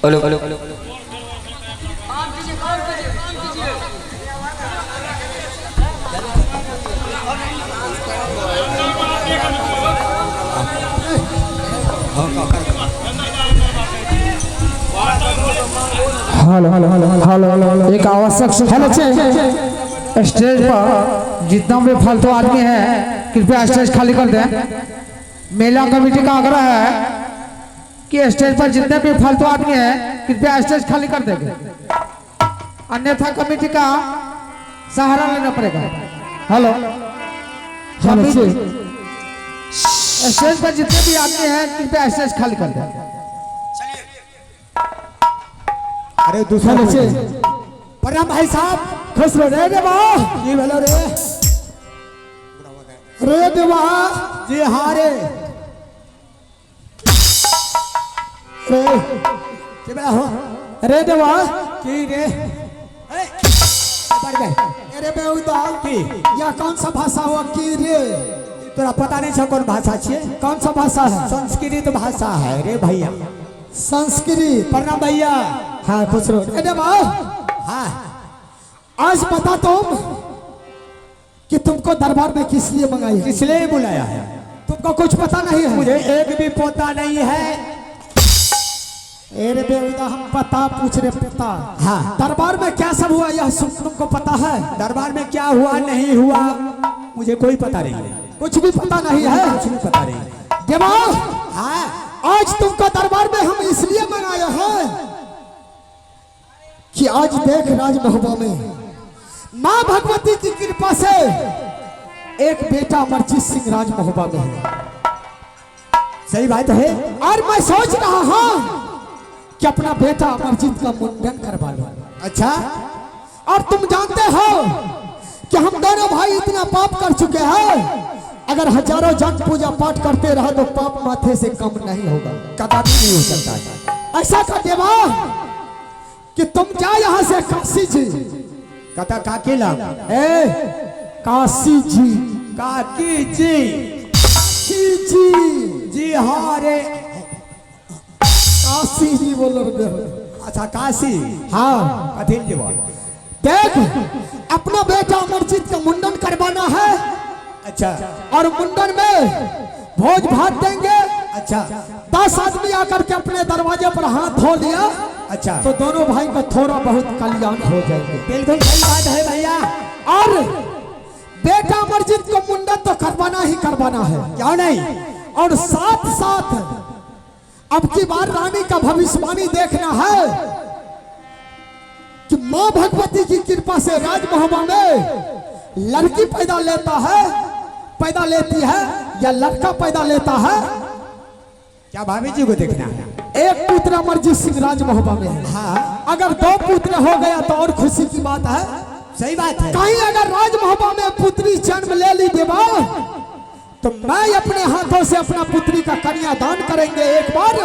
Hello hello hello hello hello. एक आवश्यक hello stage पर जितना भी फालतू आदमी है कृपया स्टेज खाली कर दें। मेला कमेटी का आग्रह है कि स्टेज पर जितने भी फालतू आदमी है कृपया स्टेज खाली कर देंगे, अन्यथा कमेटी का सहारा लेना पड़ेगा। हेलो स्टेज पर जितने भी आदमी हैं कृपया स्टेज खाली कर दें। अरे दूसरा प्रणाम भाई साहब। खुश रहो रे देवा। की भेलो रे? रे देवा जी हाँ रे। रे की भेला हो? रे देवा की रे? ए, बढ़ गए। अरे बेहुदा की यह कौन सा भाषा हुआ की रे? तोरा पता नहीं छौ कौन भाषा छियै? कौन सा भाषा है? संस्कृत भाषा है रे भैया। संस्कृत। प्रणाम भैया। हाँ खुश रहो। अरे देवा हाँ आज बता तुम कि तुमको दरबार में किस लिए मंगाई है? किस लिए बुलाया है? तुमको कुछ पता नहीं है? मुझे एक भी पोता नहीं है। अरे बेहुदा हम पता पूछ रहे पता। हाँ। दरबार में क्या सब हुआ यह तुमको पता है? दरबार में क्या हुआ नहीं हुआ मुझे कोई पता नहीं है। कुछ भी पता नहीं है? कुछ भी पता नहीं। देवा हाँ आज तुमको दरबार में हम इसलिए मंगाए हैं कि आज देख राजमहबा में मां भगवती की कृपा से एक बेटा अमरजीत सिंह राजमहोबा में है। सही बात है। और मैं सोच रहा हूं कि अपना बेटा अमरजीत का मुंडन करवा लो। अच्छा। और तुम जानते हो कि हम दोनों भाई इतना पाप कर चुके हैं, अगर हजारों जन पूजा पाठ करते रहा तो पाप माथे से कम नहीं होगा, कदापि नहीं हो सकता है। ऐसा कर देवा कि तुम जा यहां से काशी जी। कता काकी लाग? ए काशी जी। काकी जी। काशी जी। जी हाँ रे। काशी जी बोलो रे। अच्छा काशी। हाँ कथिल जी बोल। देख अपना बेटा अमरजीत का मुंडन करवाना है। अच्छा। और मुंडन में भोज भात देंगे। अच्छा। 10 आदमी आकर के अपने दरवाजे पर हाथ धो लिया। अच्छा। तो दोनों भाई का थोड़ा बहुत कल्याण हो जाएंगे। बिल्कुल सही बात है भैया। और बेटा अमरजीत को मुंडन तो करवाना ही करवाना है। क्यों नहीं? और साथ साथ अब की बार रानी का भविष्यवाणी देखना है कि मां भगवती की कृपा से राजमहबा में लड़की पैदा लेता है, पैदा लेती है या लड़का पैदा लेता है। क्या भाभी जी को देखना है? एक पुत्र अमरजीत सिंह राजमहोबा में है। हाँ अगर 2 पुत्र हो गया तो और खुशी की बात है। सही बात है। कहीं अगर राजमहोबा में पुत्री जन्म ले ली देवा तो मैं अपने हाथों से अपना पुत्री का कन्यादान करेंगे। एक बार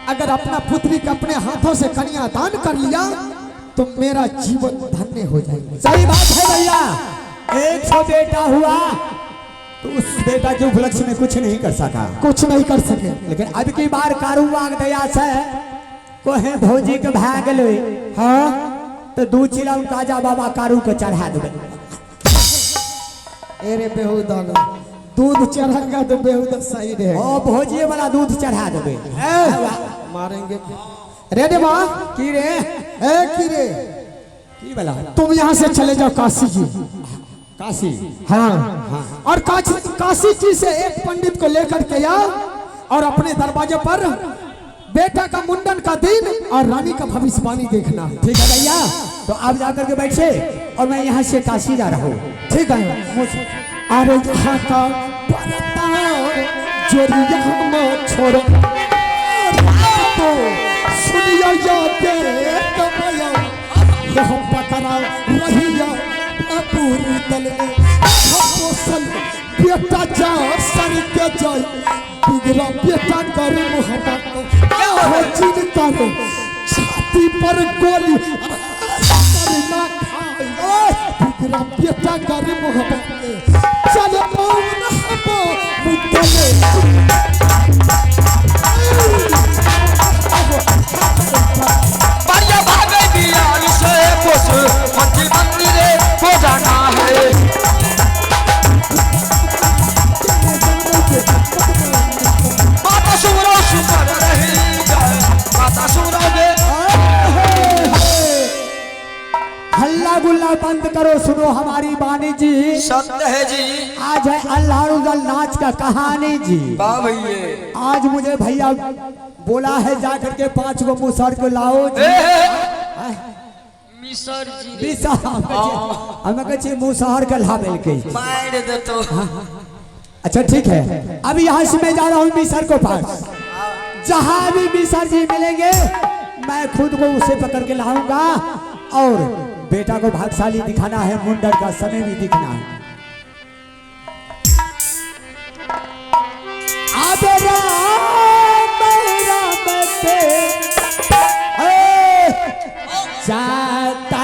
अगर अपना पुत्री का अपने हाथों से कन्यादान कर लिया तो मेरा जीवन धन्य हो जाएगा। सही बात है भैया। 100 बेटा हुआ तो उस बेटा के उपलक्ष्य में कुछ नहीं कर सका, कुछ नहीं कर सके। लेकिन अब की बार कारूबाग दया से कोहे भौजी के भाग ले। हाँ तो 2 चिला काजा बाबा कारू के चढ़ा देबे। अरे बेहुदा दूध चढ़ेगा तो बेहुदा सही रहेगा। ओ भौजी वाला दूध चढ़ा देबे। मारेंगे रे देवा। की रे? ए की रे? की वाला? तुम यहाँ से चले जाओ काशी जी। काशी? हाँ हाँ। और काशी जी से एक पंडित को लेकर के आओ और अपने दरवाजे पर बेटा का मुंडन का दिन और रानी का भविष्यवाणी देखना है। ठीक है भैया, तो आप जाकर के बैठे और मैं यहाँ से काशी जा रहा हूँ। ठीक है। अरे यहाँ का छोड़ो तो सुनिया यह पकड़ा रहिया पूरी तल में बेटा जा सर के जाए बिगड़ा बेटा कर मोहब्बत कर छाती पर गोली सर ना खाए बिगड़ा बेटा कर मोहब्बत चल मुद्दले। करो, सुनो हमारी वाणी जी। सत्य है जी। आज है अल्लाह रुदल नाच का कहानी जी। वाह भैया। आज मुझे भैया बोला है जा करके 5 गो मुसहर को लाओ जी। मिसर जी। हमें कहै छियै मुसहर के लाबे के। मार देतो। अच्छा ठीक है, अब यहाँ से मैं जा रहा हूँ मिसर को पास। जहाँ भी मिसर जी मिलेंगे मैं खुद को उसे पकड़ के लाऊंगा और बेटा को भाग्यशाली दिखाना है, मुंडन का समय भी दिखना है। अब राम राम के जाता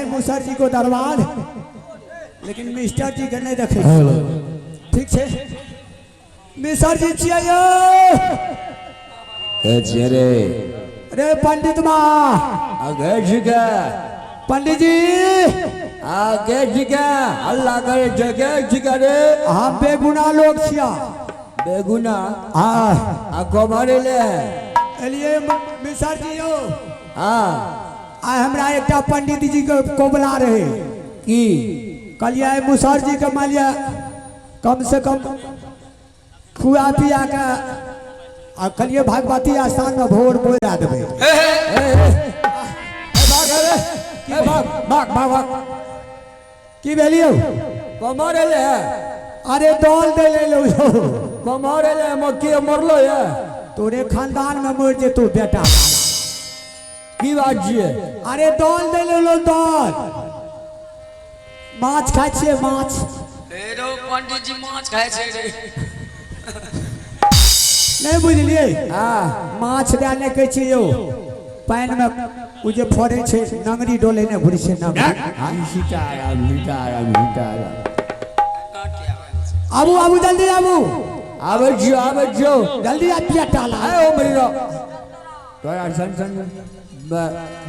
मुसर जी को दरबार, लेकिन मिस्टर जी के नहीं देखे। ठीक है मिस्टर जी छियै रे। रे पंडित माँ आगे जी के पंडित जी आगे जी के अल्लाह करे जगे जी के रे। हम बेगुना लोग छिया। बेगुना? हाँ। आ कमरे ले एलिए मिसर जी यो। हाँ। आ हमरा एकटा पंडित जी के कोबला रहे की कहलिए मुसहर जी के मालिया कम से कम खुआ पिया के आ कहलिए भगवती स्थान में भोर बोला देबै। भाग भाग भाग भाग की भेलियो? कमर ले। अरे दौल दे ले लो। कमर ले मक्की मरलो है तोरे खानदान में मर जेतो बेटा। की बात छियै? अरे दौल दे ले लो दौल। माछ खाइ छियै माछ? रो पंडित जी माछ खाइ छै रे। नहीं बुझलियै? हाँ। माछ दए नहि कहै छियै यौ, पानि में ओ जे फड़ै छै नंगरी डोले ने घुरै छै नंगरी। सीताराम सीताराम सीताराम। आबू आबू जल्दी आबू। आबै छियौ आबै छियौ जल्दी आ बेटा ला। आय ओ मरी रो तोरा सन सन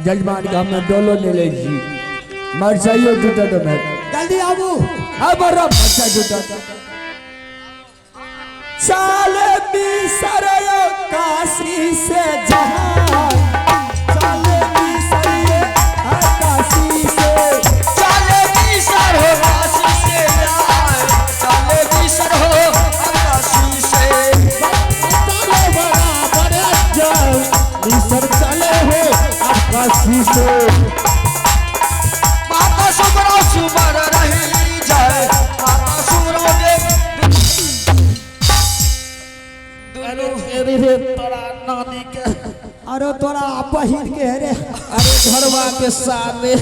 जजमान के हमे डोलो नहीं लै छी। मरचाइयो टूटत में। जल्दी आबू। आ मर मरचाइ टूटत। चल मिसर काशी से जहां, चल मिसर काशी से, चल मिसर हो काशी से यार, चल मिसर हो काशी से, चले बराबर जाओ मिसर चले हो काशी से। माता सुमरो सुमर रही जाए, माता सुमरो दे। अरे रे तोरा नानी के, अरे तोरा बहिन के रे, अरे घरवा के साले,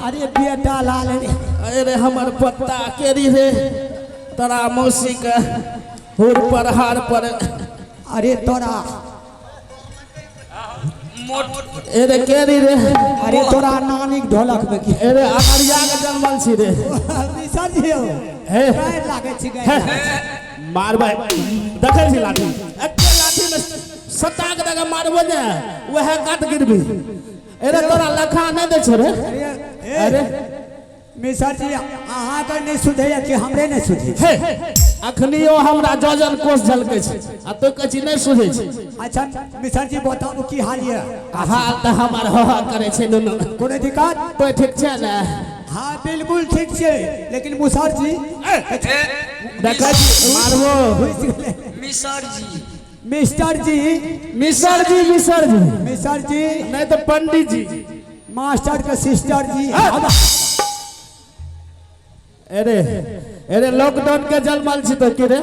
अरे बेटा लाल रे, अरे हमर पत्ता के रे तोरा मौसी के हुर पर हार पर, अरे तोरा अरे के रे, अरे तोरा नानी के ढोलक में की, अरे अनरिया के जन्मल छी रे। मिसर जी हो हे लागे छी मारबै देखै छी लाठी, एके लाठी में सता के दगा मारबो ने वएह काट गिरबी। अरे तोरा लखा नहि दै छौ रे। अरे मिसर जी अहाँ के नहीं सुझैया कि हमरे नहीं सुझै? हे अखनियो हमरा जजन कोस झलकै छै आ तो कहै छी नहि सुझै छै। अच्छा मिसर जी बताबू की हाल ये? हाल तऽ हमर हो हो करै छै दुनू। कोनो दिक्कत? तो ठीक छै ने? हाँ बिल्कुल ठीक छै, लेकिन मुसहर जी देखै छी मारबो। मिसर जी मिस्टर जी मिसर जी मिसर जी मिसर जी नहीं तो पंडित जी मास्टर के सिस्टर जी। अरे अरे लॉकडाउन के जलमल छी तो की रे?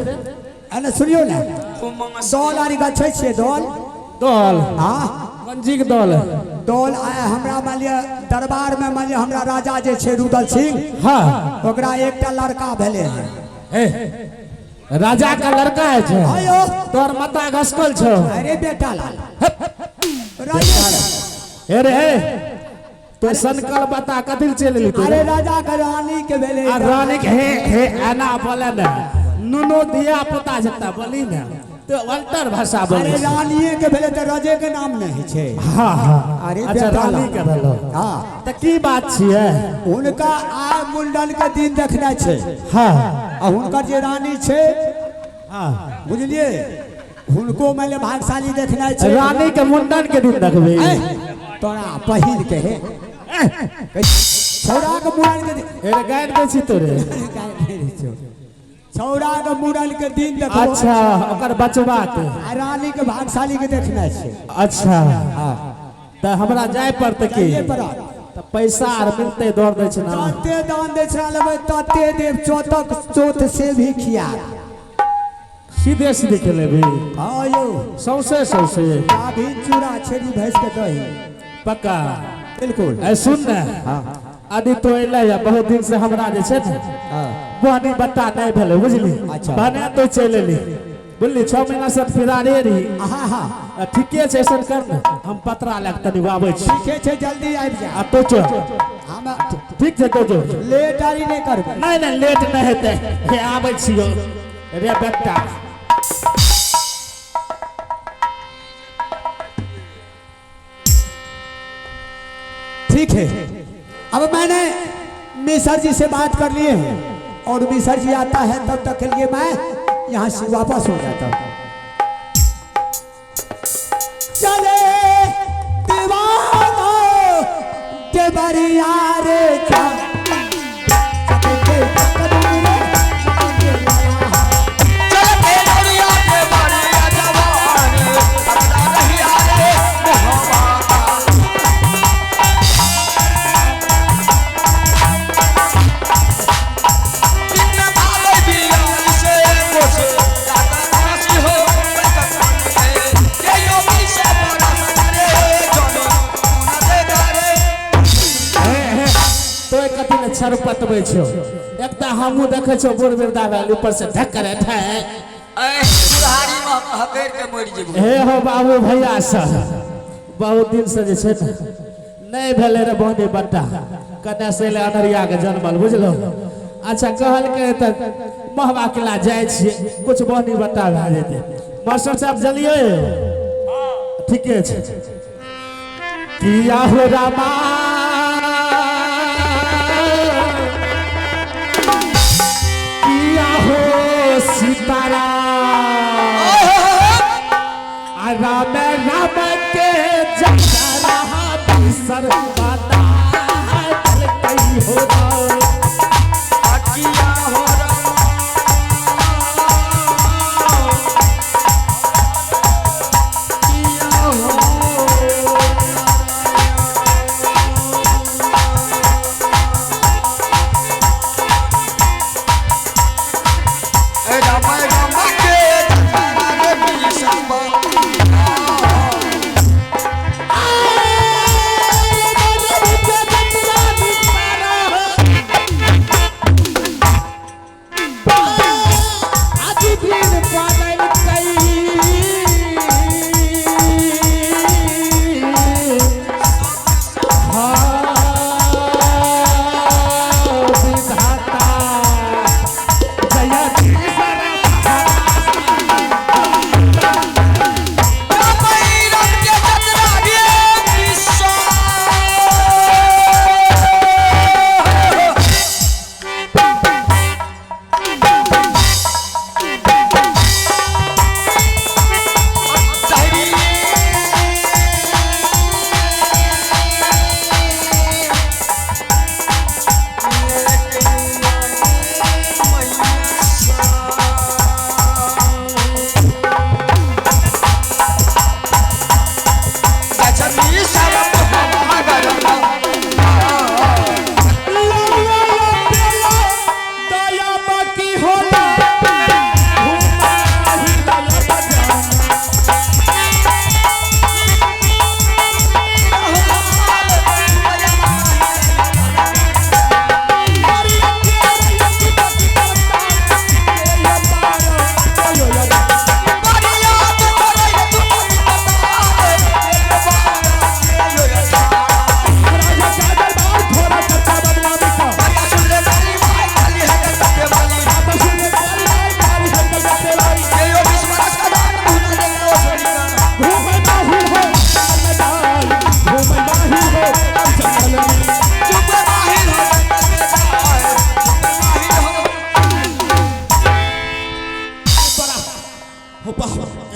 अरे सुनियो ना। दौल आर गछै छियै दौल? दल। हाँ। गंजी के दल। दौल आय हमरा मान लिअ दरबार में मान लिअ हमरा राजा जे छै रुदल सिंह, हाँ, ओकरा एकटा लड़का भेलै हन। हे राजा का लड़का है छे? आयो। तोर माता घसकल छो। अरे बेटा लाल राजा। हे रे हे, तो सनकल बता कथी चलि एली तू? अरे राजा के रानी के भेलै। आ रानी के हे हे एना बोले ने, नुनो दिया पुता जता बोली ने तो अल्टर भाषा बोले। अरे रानिए के भेलै तऽ राजे के नाम नहि होइ छै। हाँ हाँ। अरे अच्छा बेटा रानी लाल। के भेलो? हाँ। तऽ की बात छियै? हुनका आय मुंडन के दिन देखनाइ छै। हाँ। आ हुनकर जे रानी छै, हाँ, बुझलियै, हुनको मानि लिअ भागशाली देखनाइ छै। रानी के मुंडन के दिन देखबै? ऐ, तोरा पहिल के हे छौड़ा के मुड़न के दिन। हे रे गारि दै छी तोरे। छौड़ा के मुड़न के दिन देखबो। अच्छा ओकर बचबा के। आ रानी के भागशाली के देखनाइ छै। अच्छा तऽ हमरा जाय पड़तै की? जाइए पड़त। तऽ पैसा आर मिलतै? दौड़ दै छै ना? जते दान दै छै लेबै तते देव, चौथक चौथ से भी खिया। सीधे सीधे खेलेबी? हाँ यौ। सौंसे सौंसे? अभी चूड़ा छेरी भैंस के दही। पक्का? बिल्कुल। ऐ सुन ने, अभी तो एलै या बहुत दिन से हमरा जे छै ने बहनी बट्टा नहीं भेलै, बुझली? अच्छा। बने तो चलि एली, बुझली, 6 महीना से फिरारे रही। हाँ हाँ। आ, ठीके छै, ऐसन कर ने, हम पतरा लए कऽ तनी आबै छी। ठीके छै, जल्दी आबि जा। आ तो चल। हम ठीक छै, तो जो। लेट आरी नहि करबै। नहीं नहीं, लेट नहीं हेतै। हे आबै छियौ रे बेटा। ठीक है, अब मैंने मिसर जी से बात कर लिए हैं और मिसर जी आता है तब तक के लिए मैं यहाँ से वापस हो जाता हूँ। चले दीवानो देवरिया रे चा चल देवरिया देवरिया जवान अपना रहिया रे मोहब्बत। बिना भावे बिया से कुछ जाता काशी हो ये यो से बड़ा रे जनी ना दे रे। हे हे, तो कथी ने छरपतबै छौ? एक तऽ हमहूँ देखै छौ बूढ़ वृद्धा भेल, ऊपर से ढक्कर हेतै। ऐ बुढ़ारी में हकैर के मरि जेबो। हे हो बाबू भैया सब, बहुत दिन से जे छै ने नहि भेलै रे बहनी बट्टा, कने से एलै अनरिया के जनमल, बुझलो? अच्छा कहलकै तऽ महबा किला जाइ छियै, कुछ बहनी बट्टा भए जेतै। मास्टर साहब जलियै? ठीके छै। किया हो रामा, किया हो सीताराम, आ राम राम के जकरा बिसर बता कही हो राम। अकिया हो राम, किया हो राम, राम के जकरा बिसर बता। आ,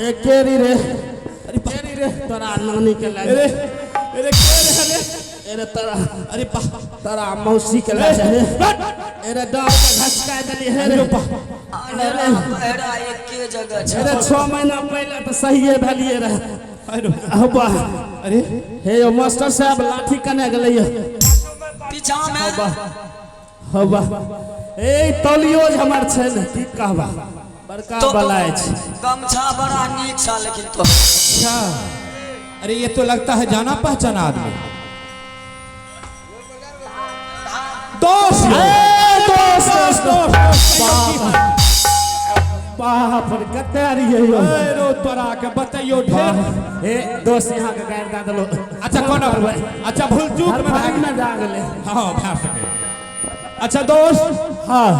ए केरी रे, केरी रे, तोरा नानी के लए। अरे अरे के रे रे? अरे तोरा, अरे बा, तोरा मौसी के लए रे। अरे डर के घसका देली हे रे। अरे पहरा एके जगह छै। अरे 6 महीना पहिले तऽ सहिए भेलिए रहे। अरे हब्बा। अरे हे यौ मास्टर साहब, लाठी कने गेलै यौ? पीछा में। हब्बा। ए तौलियो जे हमर छै ने, की कहबा, बड़का तो बलाय छै। गमछा बड़ा नीक छा लेकिन तो। अच्छा, अरे ये तो लगता है जाना पहचाना आदमी। दोस्त ए दोस्त, दोस्त दोस्त, बाप रे, कते रहियै यौ? अरे रो तोरा के बतैयो ढेर। हे दोस्त, यहाँ के गारि दए देलौ। अच्छा कोना? अच्छा भूल चूक में भए में जा गेलै। हाँ, भए सके। अच्छा दोस्त। हाँ।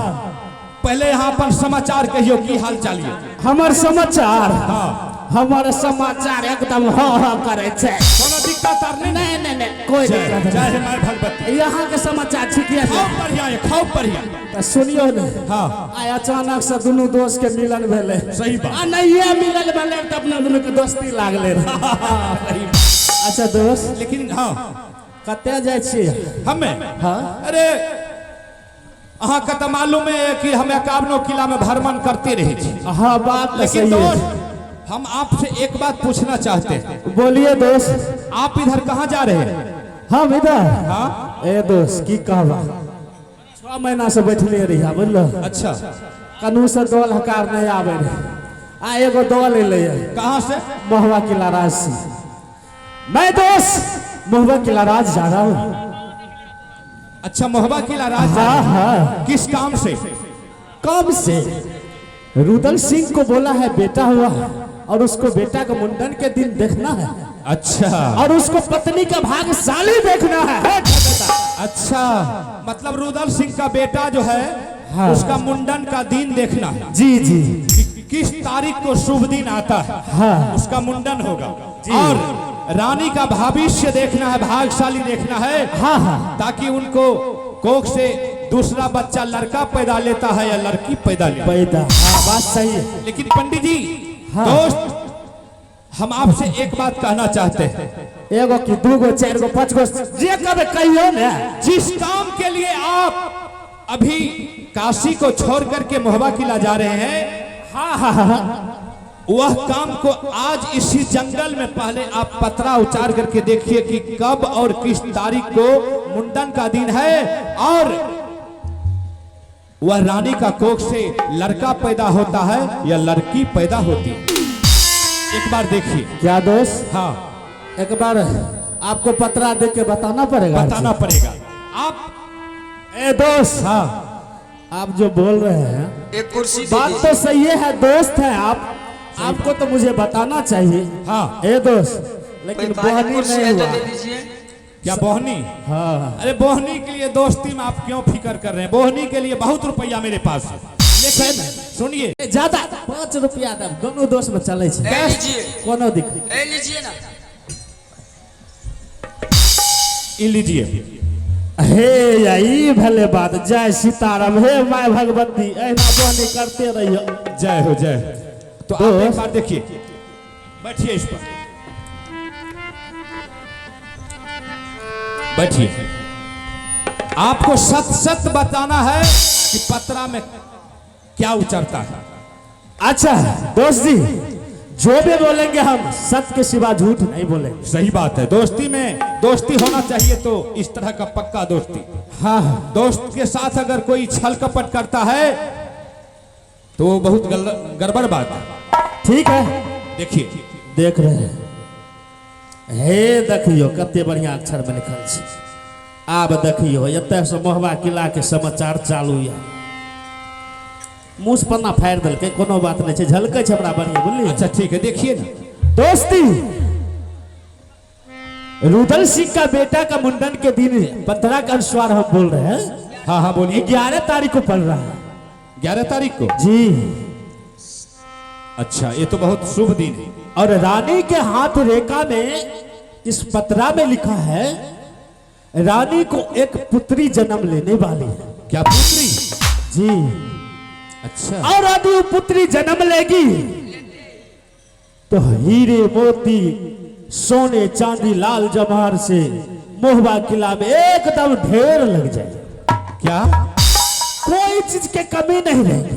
पहले यहाँ अपन समाचार कहियो, की हाल चाल ये? हमर समाचार? हाँ। हमर समाचार एकदम हाँ हाँ करै छै। कोनो दिक्कत आर नहीं? नहीं नहीं नहीं, कोई जय दिक्कत जय नहीं। Hey my Bhagwati. यहाँ के समाचार ठीक है। खाओ बढ़िया है, खाओ बढ़िया। तऽ सुनियो ने। हाँ। आइ अचानक से दुनू दोस्त के मिलन भेलै। सही बात। आ नहिये मिलन भेलै तऽ अपना दुनू के दोस्ती लागलै रहै। सही बात। अच्छा दोस्त। लेकिन हाँ। कतऽ जाइ छियै? हमें? हाँ। अरे अहाँ के तऽ मालूम है कि हम 51 किला में भ्रमण करते रहे छी। हाँ, बात तऽ लेकिन सही है। दोस्त, हम आपसे एक बात पूछना चाहते हैं। बोलिए दोस्त। आप इधर कहाँ जा रहे हैं? हम इधर? हाँ। ए दोस्त, की कहबा, 6 महीना से बैठले रहिया, बुझलो? अच्छा। कनू से दल हकार नहीं आवे रहे, आ एगो दल एलै है। कहाँ से? महुआ किला राज से। मैं दोस्त महुआ किला राज जा रहा हूँ। अच्छा, महुआ किला राज जा हाँ, रहे हैं। हाँ। किस काम से? काम से रुदल सिंह को बोला है बेटा हुआ है और उसको बेटा का मुंडन के दिन देखना है। अच्छा। और उसको पत्नी का भाग्यशाली देखना है। अच्छा, मतलब रुदल सिंह का बेटा जो है, हाँ। उसका मुंडन का दिन देखना है। जी जी। कि किस तारीख को शुभ दिन आता है, हाँ। उसका मुंडन होगा। और रानी का भविष्य देखना है, भाग्यशाली देखना है। हाँ हाँ। ताकि उनको कोख से दूसरा बच्चा लड़का पैदा लेता है या लड़की पैदा लेता है। पैदा, हाँ, बात सही है। लेकिन पंडित जी। हाँ। दोस्त, हम आपसे एक बात कहना चाहते हैं। एगो की दूगो, चार गो, पाँच गो, जे कबे कहियो ने। जिस काम के लिए आप अभी काशी को छोड़ करके महुआ किला जा रहे हैं, हाँ हाँ हाँ, वह काम को आज इसी जंगल में पहले आप पतरा उचार करके देखिए कि कब और किस तारीख को मुंडन का दिन है और वह रानी का कोख से लड़का पैदा होता है या लड़की पैदा होती है। एक बार देखिए। क्या दोस्त? हाँ। एक बार आपको पतरा देख के बताना पड़ेगा। बताना पड़ेगा आप। ए दोस्त। हाँ। आप जो बोल रहे हैं एक कुर्सी दे बात दीजिए। तो सही है, दोस्त है आप, आपको तो मुझे बताना चाहिए। हाँ। ए दोस्त, लेकिन कोई खाली बोहनी कुर्सी नहीं है तो हुआ। दे दीजिए। क्या बोहनी? हाँ। अरे बोहनी के लिए दोस्ती में आप क्यों फिक्र कर रहे हैं? बोहनी के लिए बहुत रुपया मेरे पास है, लेकिन सुनिए। ज्यादा 5 रुपया दब, दोनों दोस्त में चले छै। ए लीजिए। कोनो दिक्कत। ए लीजिए ना। ये लीजिए। हे या ई भले बात। जय सीताराम, हे my Bhagwati, एहिना बोहनी करते रहियो। जय हो, जय हो। तो आप एक दोस्त। बार देखिए, बैठिए इस पर बैठिए। आपको सत सत बताना है कि पतरा में क्या उचरता है। अच्छा दोस्त जी, जो भी बोलेंगे हम सत्य के सिवा झूठ नहीं बोलेंगे। सही बात है, दोस्ती में दोस्ती होना चाहिए तो इस तरह का पक्का दोस्ती। हाँ हाँ। दोस्त के साथ अगर कोई छल कपट करता है तो वो बहुत गड़बड़ बात है। ठीक है। देखिए। देख रहे हैं, हे देखियो कते बढ़िया अक्षर में लिखल छै। आब देखियो, एतऽ से महुआ किला के समाचार चालू यऽ। मुँह से पन्ना फाड़ि देलकै, कोनो बात नहीं छै, झलकै छै हमरा बढ़िया, बुझलियै? अच्छा ठीक है, देखिए ना। दोस्ती, रुदल सिंह का बेटा का मुंडन के दिन 15 का अनुसार हम बोल रहे हैं। हाँ हाँ, बोलिए। 11 तारीख को पड़ रहा है। 11 तारीख को? जी। अच्छा, ये तो बहुत शुभ दिन है। और रानी के हाथ रेखा में इस पत्रा में लिखा है, रानी को एक पुत्री जन्म लेने वाली है। क्या पुत्री? जी। अच्छा। और यदि वो पुत्री जन्म लेगी तो हीरे मोती सोने चांदी लाल जवाहर से मोहबा किला में एकदम ढेर लग जाए। क्या? कोई चीज के कमी नहीं रहेगी।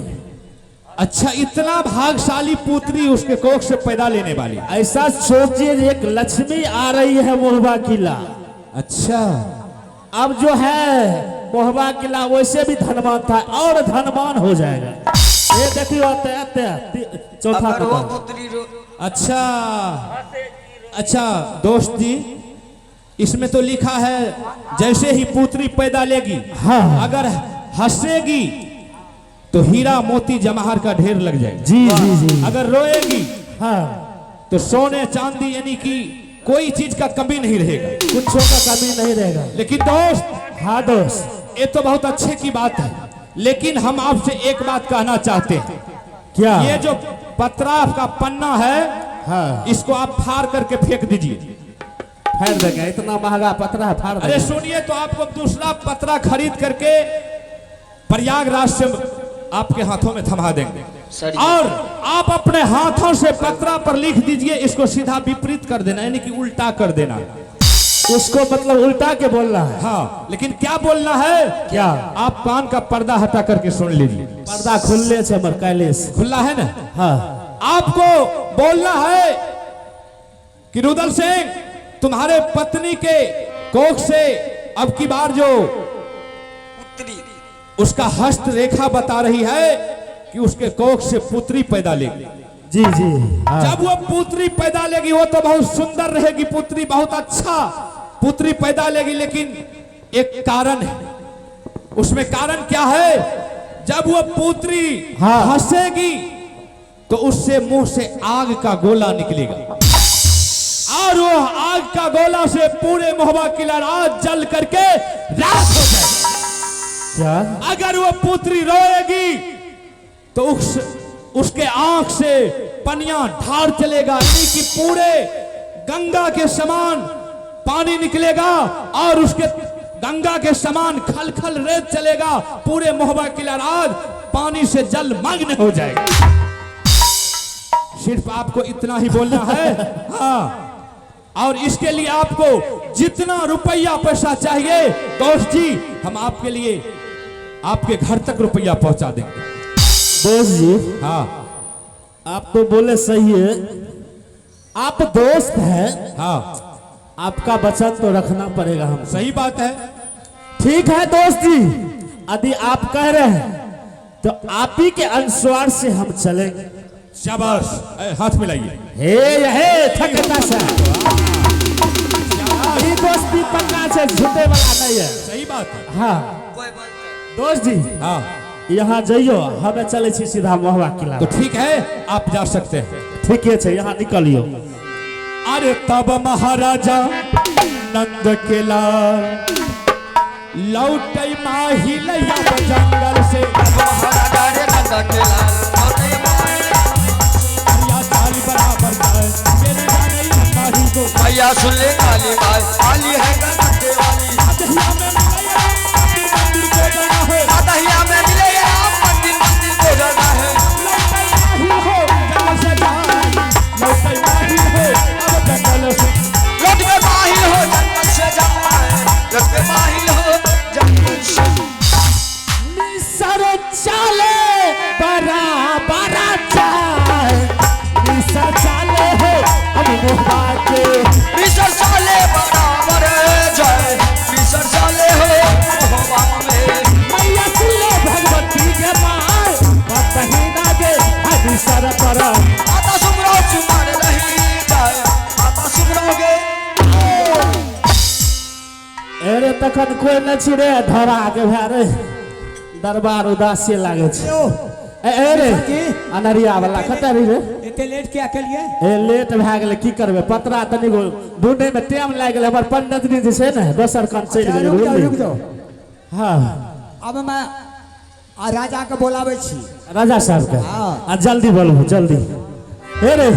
अच्छा, इतना भागशाली पुत्री उसके कोख से पैदा लेने वाली। ऐसा सोचिए एक लक्ष्मी आ रही है मोहबा किला। अच्छा, अब जो है मोहबा किला वैसे भी धनवान था और धनवान हो जाएगा। ये देखियो आते आते चौथा अगर वो पता। पुत्री रो अच्छा अच्छा दोस्त जी, इसमें तो लिखा है जैसे ही पुत्री पैदा लेगी, हाँ। अगर हंसेगी तो हीरा मोती जवाहर का ढेर लग जाएगा। जी जी जी। अगर रोएगी हाँ, तो सोने चांदी यानी कि कोई चीज का कमी नहीं रहेगा, कुछ का कमी नहीं रहेगा। लेकिन दोस्त, हाँ दोस्त, ये तो बहुत अच्छे की बात है, लेकिन हम आपसे एक बात कहना चाहते हैं। क्या? ये जो पतरा का पन्ना है, हाँ, इसको आप फाड़ करके फेंक दीजिए। फाड़ देंगे, इतना महंगा पतरा है, फाड़ अरे देंगे। सुनिए, तो आपको दूसरा पतरा खरीद करके प्रयागराज से आपके हाथों में थमा देंगे सर जी। और आप अपने हाथों से पतरा पर लिख दीजिए, इसको सीधा विपरीत कर देना, यानी कि उल्टा कर देना। उसको मतलब उल्टा के बोलना है। हाँ, लेकिन क्या बोलना है? क्या? आप कान का पर्दा हटा करके सुन लीजिए। पर्दा खुलले छे हमर कैलेश। खुला है ना? हाँ। आपको बोलना है कि रुदल सिंह, तुम्हारे पत्नी के कोख से अब की बार जो पुत्री उसका हस्त रेखा बता रही है कि उसके कोख से पुत्री पैदा लेगी। जी जी। हाँ। जब वो पुत्री पैदा लेगी वो तो बहुत सुंदर रहेगी पुत्री, बहुत अच्छा पुत्री पैदा लेगी, लेकिन एक कारण है उसमें। कारण क्या है? जब वो पुत्री हाँ। हंसेगी तो उससे मुंह से आग का गोला निकलेगा और वो आग का गोला से पूरे मोहबा किला रात जल करके राख हो जाएगा। क्या? अगर वो पुत्री रोएगी तो उसके आंख से पनिया ढार चलेगा, यानी कि पूरे गंगा के समान पानी निकलेगा और उसके गंगा के समान खलखल रेत चलेगा, पूरे मोहबा किला राज पानी से जलमग्न हो जाएगा। सिर्फ आपको इतना ही बोलना है। हाँ, और इसके लिए आपको जितना रुपया पैसा चाहिए दोस्त जी, हम आपके लिए आपके घर तक रुपया पहुंचा देंगे। दोस्त जी, हाँ, आप तो बोले सही है, आप दोस्त हैं, हाँ, आपका वचन तो रखना पड़ेगा हमको। सही बात है। ठीक है दोस्त जी, यदि आप कह रहे हैं तो आप ही के अनुसार से हम चलेंगे। शाबाश, हाथ मिलाइए। हे हे थकता से ई दोस्ती पक्का से झूठे वाला नहीं है। सही बात है। हाँ कोई बोलते दोस्त जी, हाँ, यहाँ जाइयो, हमें चले छी सीधा मोहबा किला। तो ठीक है, आप जा सकते हैं। ठीक है, यहाँ निकलियो। अरे तब महाराजा नंद के लाल लौट माही लैया जंगल से। महाराजा रे नंद के लाल लौटे माही या ताली बराबर जाए, मेरे जाने माही को। भैया सुन ले काली माई, काली है कलकत्ते वाली। दहिया में मिले मंदिर को जाना है। दहिया में मिले राम मंदिर, मंदिर को जाना है। लौटे माही हो जंगल से जाए, लौटे माही हो अब जंगल से। लौट के माही हो जंगल से जाए, लौट के माही हो जंगल से। निसर चाले बराबर जाए, निसर चाले हो अब मोहबा के। मिसर साले बराबर जाए, मिसर साले हो मोहबा में। मैया सुन भगवती के माय बतही नागे हरि सर पर। माता सुमरो सुमर रही जाए, माता सुमरो गे। अरे तखन कोई न छी रे धरा के भए रे, दरबार उदासी लागे छै। ए रे अनरिया वाला कतऽ रही रे? एते लेट किया के लिए? ए लेट भए गेलै, की करबै, पतरा तनिगो ढूंढे में टाइम लागि गेलै। हमर पंडित जी जे छै ने दोसर काम चलि गेलै। रुक जाओ, रुक जाओ। हाँ, अब मैं राजा के बोलाबै छी। राजा साहब के? हाँ। आ जल्दी बोलबू जल्दी। हे रे